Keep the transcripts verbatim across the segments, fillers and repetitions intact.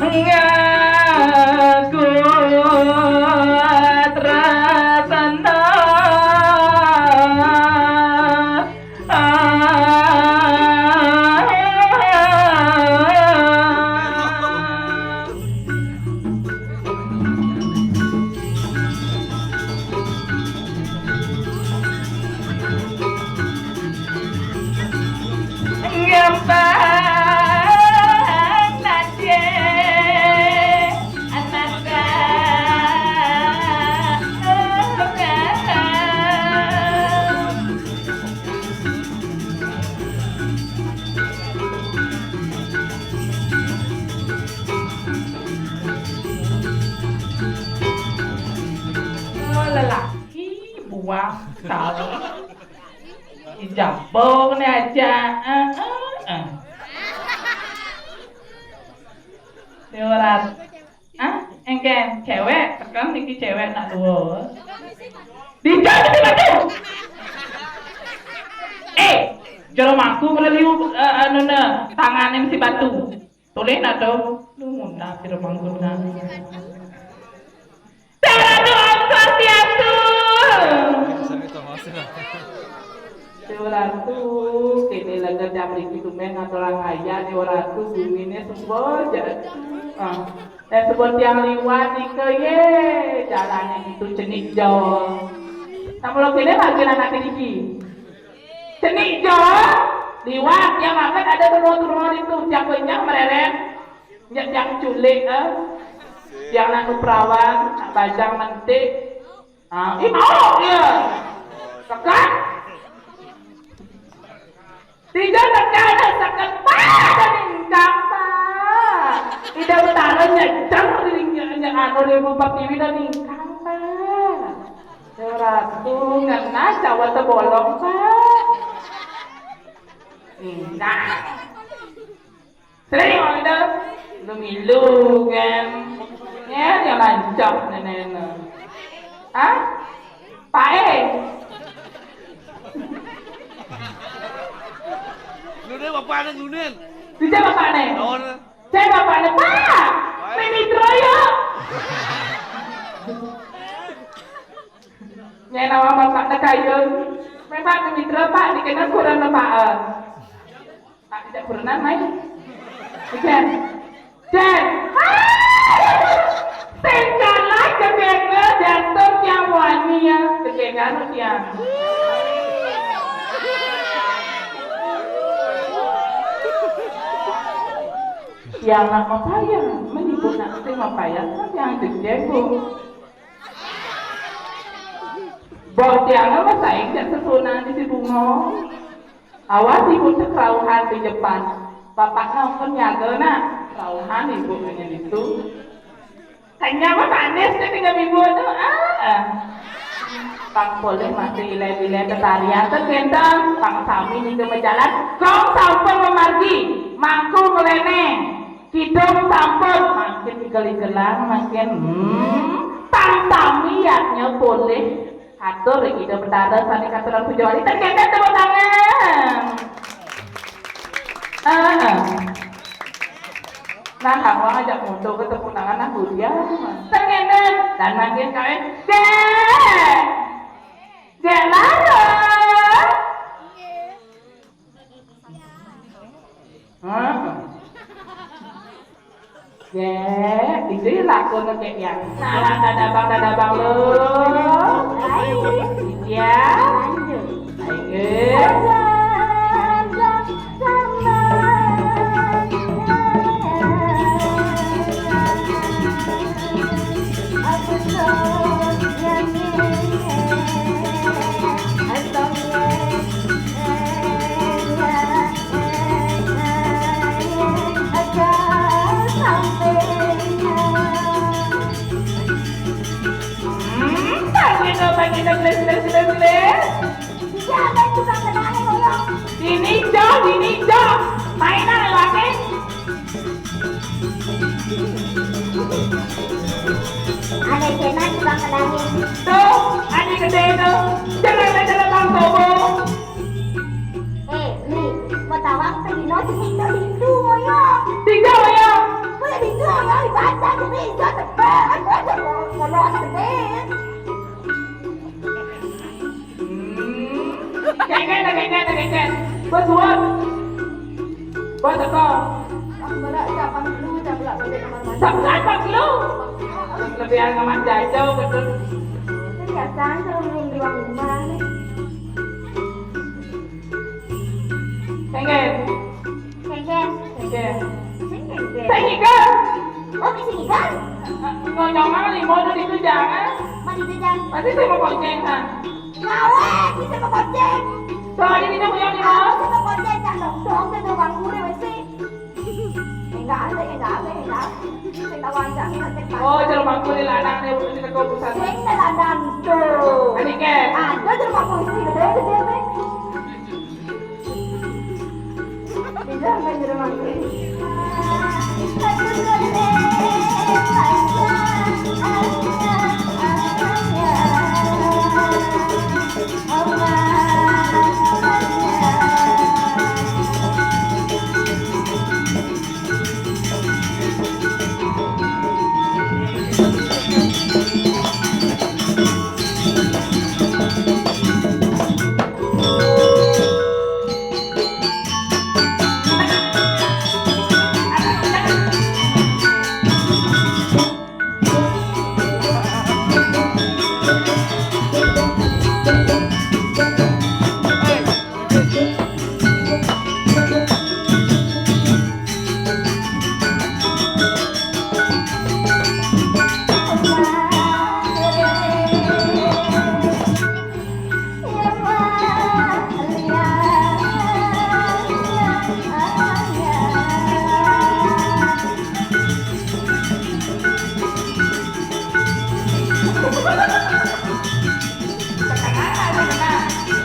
Ngaku tresna. Ngempang nadie anaka. Lelaki buah kalau dijabong ni aja. Eh, eh, eh. Lewat. Ah, engken cewek, tekan niki cewek nak dua. Dijak di batu. Eh, jero mangku kena liu, eh, anu ne, tanganin si batu. Tulis nak tu. Lu ngundang jero mangku na. Saratu Om Swastiastu. Dewa Ratu, kene lega jam riki tumben ngaturang ayah Dewa Ratu, bumine suba ja. Ah, dan suba tiang liwat nika ye, jalane itu cenik jol. Nah, mula kene bagian anak niki. Cenik jol, liwat tiang makan ada turun-turun itu, tiang kenyang mereret. Nya tiang culik, eh. Tiang nanu perawan, nak bajang mentik. Ah, ih, mau dia. Tekan. Tiga tekan, tekan. Pak, ada ningkang, Pak. Ida Betara nyecer di nya, nya anu di Bupati Wida ningkang, Pak. Ya Ratu, ngena cawa tebolong, Pak. Ningkang. Sering orang itu. Lu milu kan. Ya, dia lancap nenek. Hah? Pae. Lu deh bapaknya lu nih. Bisa bapaknya. Lawan. Saya bapaknya, Pak. Mimi Troyo. Nya nama bapaknya kayu. Memang Mimi Troyo, Pak, dikenal kurang, Pak. Pak, tidak pernah main. Hujan. Hujan. Sing kalah kegengnya jatuh tiang wani ya. Kegengan tiang. Tiang nak mapayang, menipu nak sing mapayang, tiang jejeng, Bu. Bau tiang apa saing jak sesunan di si bungo. Awas ibu cek rauhan di depan. Bapaknya pun nyaga nak. Rauhan ibu punya itu. Hanya apa manis dia tinggal ibu tu. Ah, ah. Pang boleh masih ilai-ilai ketarian tu kentang. Pang sami ni ke berjalan. Kong sampun memargi. Mangku ngelene. Kidung sampun. Makin igel-igelan, makin, hmm. Pang sami yatnya boleh. Atur Ida Betara sane katuran puja wali. Tegeden tepuk tangan. Heeh. Nah, kamu ajak mundur ke tepuk tangan nah dia. Tegeden dan makin kawin. Dek. Dek Lara. Hah? Ya, itu ya lakon kayak yang. Nah, lah, dadabang, dadabang lo. Iya. Ayo. Hmm, tak boleh kau bagi dah beres, beres, beres, beres. Siapa yang tukang kenalnya, Boyong? Sini, jauh, sini, jauh. Mainan lagi Awak sedino sedino itu, ngoyo. Tiga, ngoyo. Ngoyo itu, ngoyo, dibaca, jadi ijo tebel. Aduh, aduh, ngoyo tebel. Hmm. Kengken, kengken, kengken. Bos, bos. Bos, apa? Aku balik, siapa dulu, siapa balik kamar mandi. Siapa, siapa dulu? Lebih aman jauh, betul. Itu biasa, kalau main di ruang rumah nih. Kengken. Kengken. Kengken. Sing kengken. Sing ikan. Oh, sing ikan. Ngonyong limo di itu jangan. Mandi itu jangan. Pasti saya mau konceng, ha. Ngawe, bisa mau konceng. Soalnya ini punya limo. Bisa mau konceng, kan dong. Dong, dia tuh bangku deh, mesti. Enggak ada, enggak ada, enggak ada. Sing tahu aja, kita cek. Oh, jelema kulit lanang dia bukan kita kau pusat. Sing lanang tuh. Ini, Ken. Ada jelema kulit sing gede, gede, gede. Bisa main jelema kulit.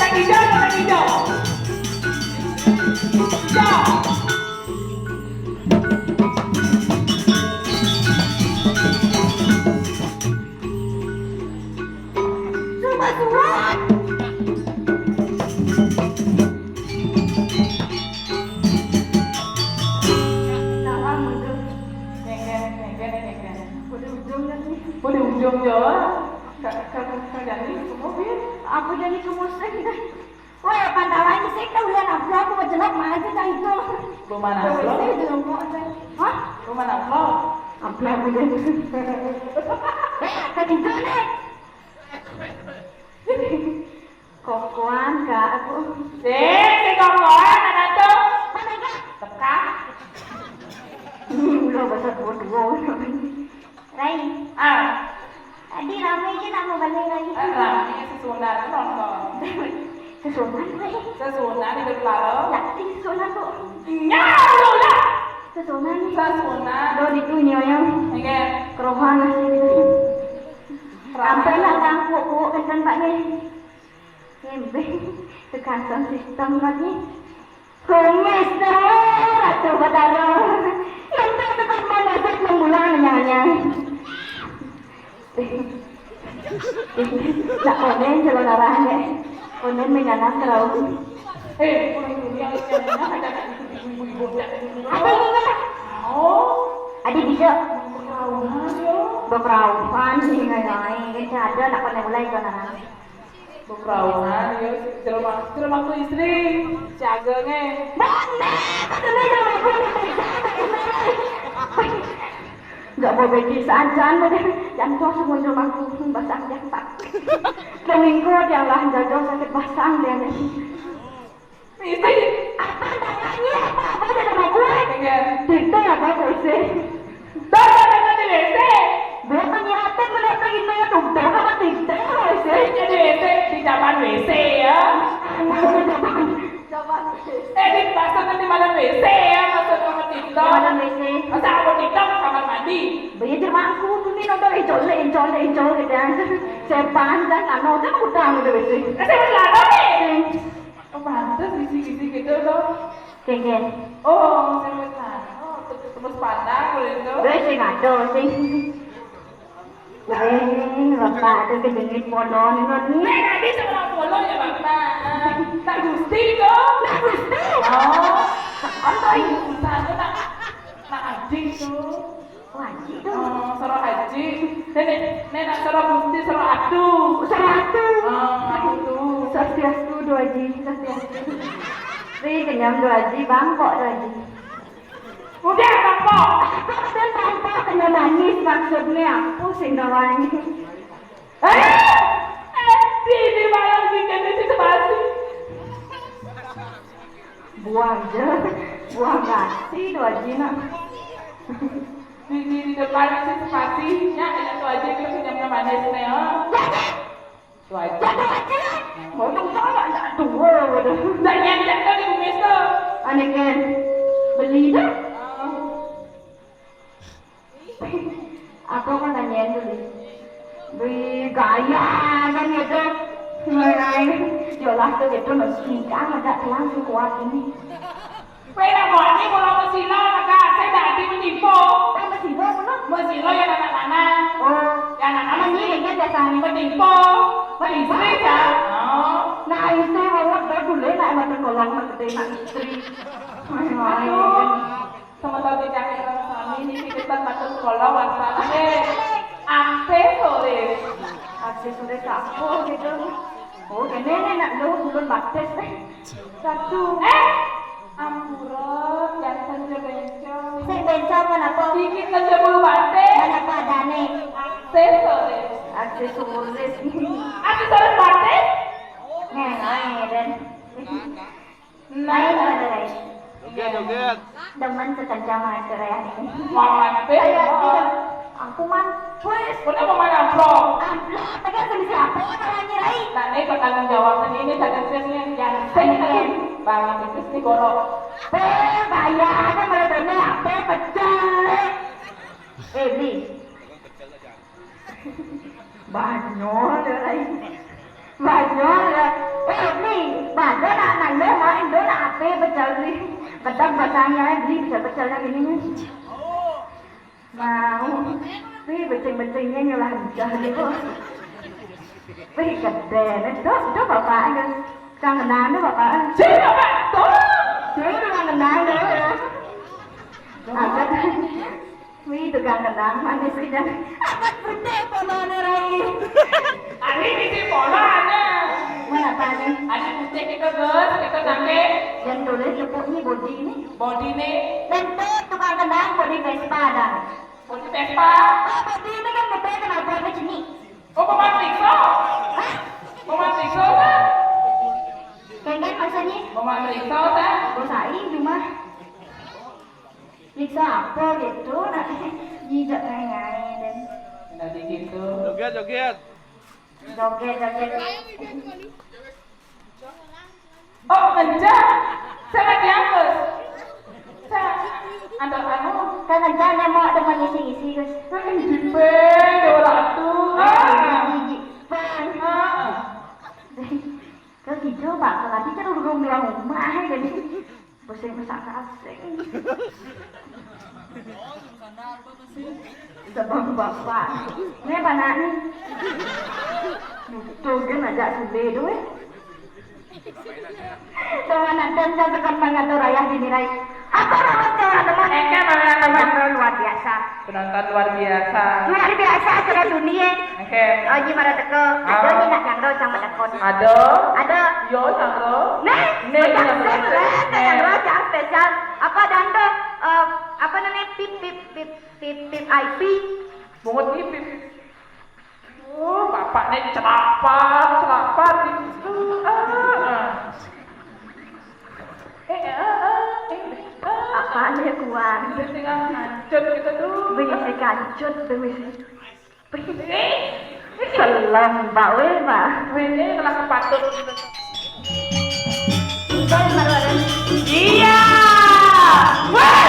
Cak hijau, cak hijau. Hijau. Sumpah surat. Nah, mundur. Nengken, nengken, nengken. Udah ujung kan nih? Udah ujung, Jawa. Kak, kak, kak Dani, semua, Bin. Aku jadi kemusik deh. Wah, pantawan sih, kau lihat aku, aku mau jelek maju dah itu. Belum mana, Tuh, belum? Itu belum mau aja. Hah? Belum mana, belum? Apa aku jadi? Tadi itu nih. Kokoan, Kak, aku. Sik, sik kokoan, anak tuh. Mana, Kak? Teka. Hmm, udah besar dua-dua. Rai. Ah. Tadi rame aja nak mau balik lagi. Ah, rame, sesunan nonton. Sesunan, Rai. Sesunan di Deplaro. Ya, di sesunan tuh. Iya, lu lah. Sesunan nih. Sesunan. Aduh, di tuh nyoyong. Oke. Kerohan masih gitu. Sampai lah tangkuk, kok, kenceng, Pak, nih. Ngembeng, tekan sound system lagi. Kumis dulu, Ratu Batara. Yang tak tetap mau masuk enam bulan, nyanyang. Nak konen, jalan arahnya. Konen menganak terau. Eh, kurang dunia, yang ada kan ibu-ibu, ibu-ibu, ada. Apa ini, Kak? Oh. Adi bisa. Bekerauhan, ya. Bekerauhan, sih, ngai-ngai. Kan ada, nak konen mulai, jalan arah. Beperauhan, ya, jelema, jelema ku istri, siaga nge. Mana? Katanya jelema ku istri. Enggak mau bagi saajan, udah. Jangan kau semua jelema ku, basah jantak. Dongeng kau, dia lah, jajal sakit basah, dia nih. Misi. Apa namanya? Apa aja nama gue? Iya. Dikte apa, polisi? Dah, dah, dah, di W C. Gue kan nyiapin, bener lagi nanya tuh, dah apa dikte, polisi? Saya jadi W C, di zaman W C, ya. Zaman W C. Eh, di pasar kan di mana W C, ya, maksud kamu TikTok? Di mana W C? Masa aku TikTok kamar mandi? Banyak jerman aku tuh nih nonton, eh, colek, eh, colek, eh, colek, gitu ya. Sepan, dan lama, udah aku tahu udah W C. Eh, saya masih lama, nih. Iya. Oh, pantes isi-isi gitu loh. Kengken. Oh, sing wis anu, te-, tembus pandang lho itu. Wis sing ado sing. Wis, Bapak tuh kedengi polon ngono. Nek tadi sama polo ya, Bapak. Nak Gusti to? Nak Gusti. Oh. Haji tu. Oh, Soro Haji. Nenek, nenek Soro Gusti, Soro Atu. Soro Atu. Oh, Atu tu. Swastiastu, Dua Haji. Swastiastu. Ri kenyam Dua Haji, bangkok Dua Haji. Udah, bangkok. Kan bangkok kena manis maksudnya. Pusing kawan. Eh, eh, di, di malam weekend di Sipasi. Buang je, buang nasi Dua Haji nak. Di, di, di depan Sipasi, nyak, enak Dua Haji, kita pinjam manis nih, oh. Dua Haji. Mau dong salah, nggak dua, waduh. Nggak nyanyi, nggak tahu di bumi itu. Aneh kan? Beli dah. Oh. Aku kan nanyain dulu. Wih, gaya kan gitu. Mulai jolah tuh gitu, meski kan agak telang sih kuat ini. Kowe nak moni mula mesila, nak sing dadi menipu. Eh, mesila mula? Mesila ya anak lanang. Oh. Ya anak lanang ini kan biasanya menipu. Menipu. Istri ya? Oh. Nah, istri mula baru dulu nak emang tergolong nak gede nak istri. Aduh. Semeton titiang ingkang sami niki ketan matur kula wastanipun aksesoris. Aksesoris apa gitu? Oh, kene nek nak lho ulun batis. Satu. Eh, ampura, yang tenjo bencong. Sing bencong kenapa? Iki tenjo bulu batis. Kenapa adane? Aksesoris. Aksesoris. Aksesoris batis? Ngene, Den. Nah, lain pada lain. Joget, joget. Demen sekencang aja ya. Wah, mantep. Saya tidak. Aku man. Wes, bener mau main amplop? Amplop, tapi kan sendiri apa yang nanya rai? Nah, ini pertanggung jawaban ini, saya sih yang saya banget itu sih borok. Eh, bayar kan malah tanya apa pecel. Eh, beli. Banyol ya, Rai. Banyol ya. Eh, ni, banyol nak nanya main dulu nak apa pecel ni. Kedap basahnya, eh, beli pecel-pecelnya gini ni. Mau. Ni becing-becingnya nyolah hijau ni, bos. Wih, gede ni. Tuh, tuh, bapak, ya. Kangenan tu, bapak. Sini, bapak. Tuh. Sini, kangenan tu, ya. Ada. Wih, tukang kendang manis kita. Amat putih polone, Rai. Ani mesti pola, Ana. Mana apa ni? Ani putih kita, Gus, kita nangke. Yang tulis lepuk ni body ni. Body ni. Lempet tukang kendang body Vespa dah. Body Vespa. Oh, body ni kan betul kenapa macam ni? Oh, pemeriksa. Hah? Pemeriksa, kan? Kan, kan, maksudnya? Pemeriksa, kan? Bos Aing cuma. Nyiksa apa gitu? Nah, jijak ngai-ngai dan. Tadi gitu. Joget, joget. Joget, joget. Oh, enggak. Saya lagi apa? Saya ada anu. Kan enggak, nek mau ada ngisi-ngisi, Gus. Kan jipe, Dewa Ratu. Ah. Jijik. Ah. Kalau gitu, Pak, kalau nanti kan urung bilang rumah, jadi. Pusing masak asing. Sebab bapak. Ini apa nak ni? Tuh, dia ngajak sule tu, eh. Tuh, anak dan saya tekan mengatur ayah dini, Rai. Apa rawat cewek teman? Eka, mana teman? Luar biasa. Penonton luar biasa. Luar biasa, acara dunia. Oke. Oh, ji mara teka. Ah. Ada ni nak nyangka cang menekon. Ada. Ada. Yo, nyangka. Nih, nih, nyangka. Nyangka cang spesial. Apa dando? Eh, apa namanya? Pip, pip, pip, pip, pip I P. Bungut ni pip. Oh, bapak ni celapar, celapar gitu. Ah, ah. Eh, eh, eh, eh, eh. Apa ni kuat? Dia tengah hancur gitu tuh. Berisi kancut, berisi. Selam, Mbak, weh, Mbak. Weh, ini telah kepatut. Iya. Weh.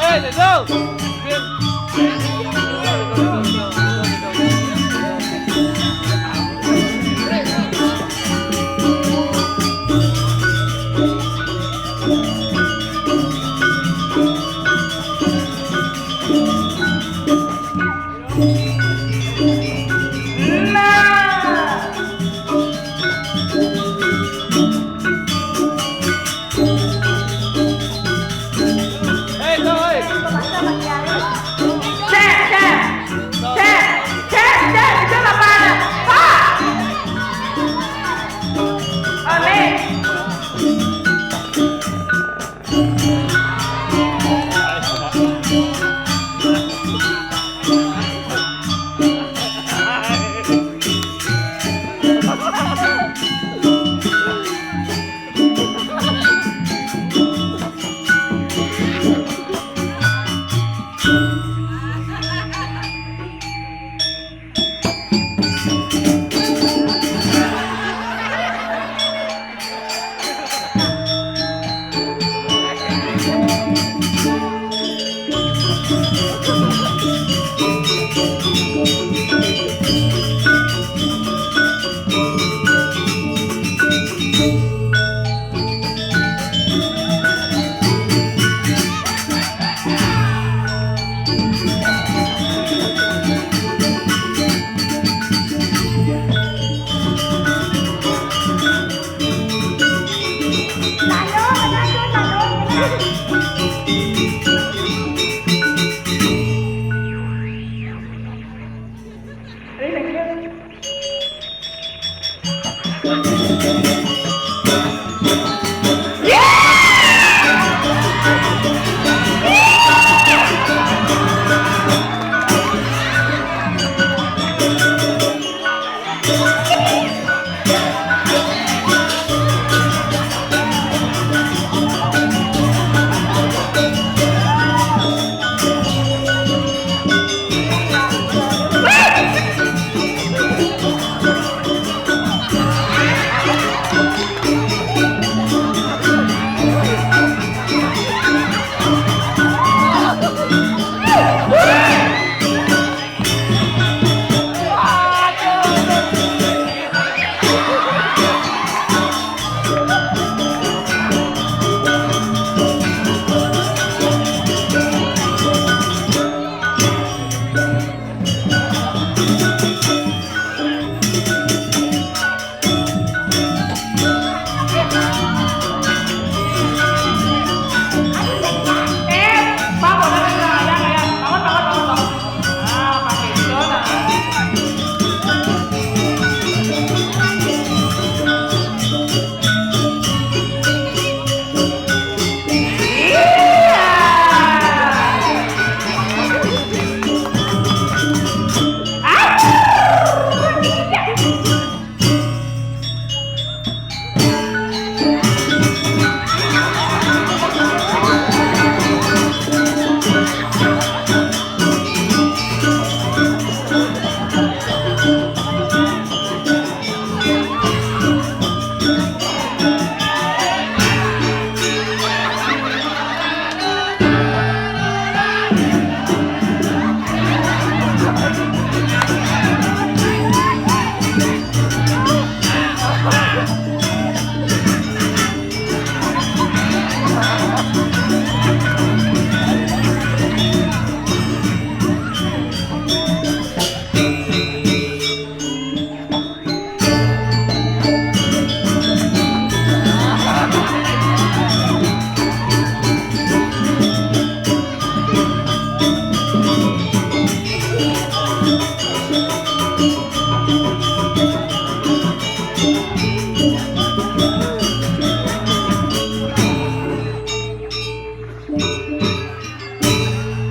Eh, Jojo!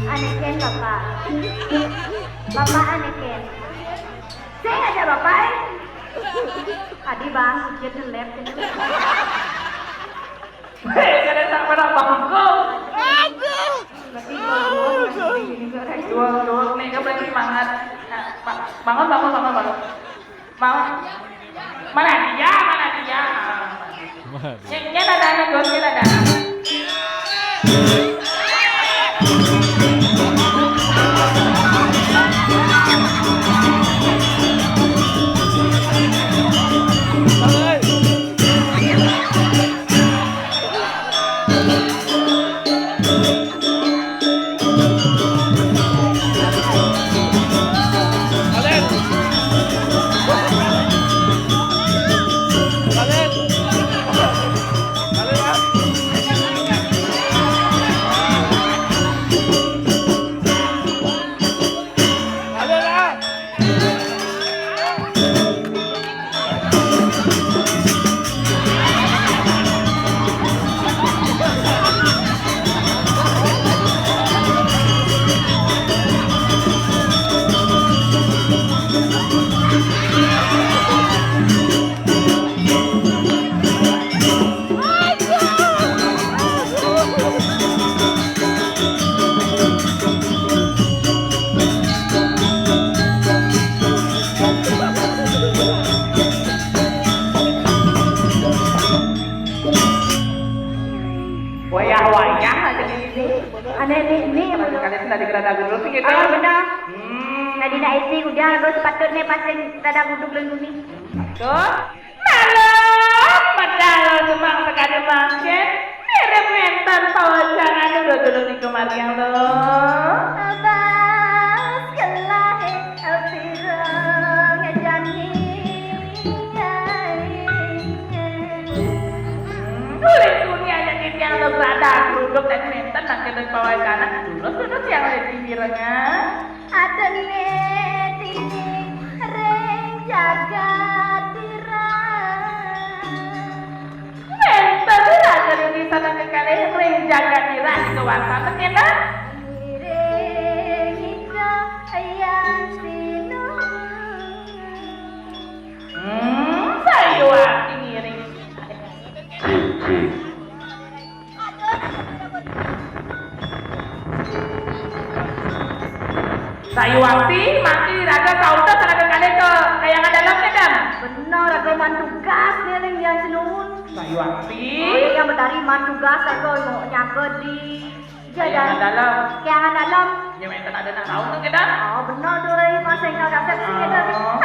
Aneken, Bapak. Bapak aneken. Saya ngajak Bapak, eh. Adi, Bang, ujian nge-lab. Hei, kada tak pernah bangkok. Aduh. Berarti dua, dua, dua, dua, dua, dua, dua, nih, kan berarti semangat. Nah, ba-, bangun, bangun, bangun, bangun. Mau? Mana dia? Mana dia? Mana dia? Nyet, nyet ada anak, Gus, nyet ada anak. Gitu. Oh, bener. Hmm. Tadi nak isi udah, aku sepatutnya pasti rada duduk dalam bumi. Betul. Malam, padahal semang sekali makin. Mirip ngenten pawacan anu dulu di kemarian lo. Abas kelahi pirang jani. Tulis dunia jadi yang lo berada duduk dan ngenten makin dari pawacan dulu dulu yang lagi pirangnya. Adene tining ring jagat tirang. Menten raja di sana kekalih ring jagat tirang di kawasan kena. Ngiring ika yang sinu. Hmm, sayuwakti ngiring. Sayuwakti, mati raga sauta raga kalih ka kayangan dalem, Kedam. Bener, raga mantugas nih ring yang senuhun. Sayuwakti. Oh, iya, betari mantugas raga mau nyaga di kayangan dalem. Kayangan dalem. Ya, menten ada nak tahu tuh, Kedam. Oh, bener tuh, rai, Mas, engkau kasep sih, Kedam. Oh.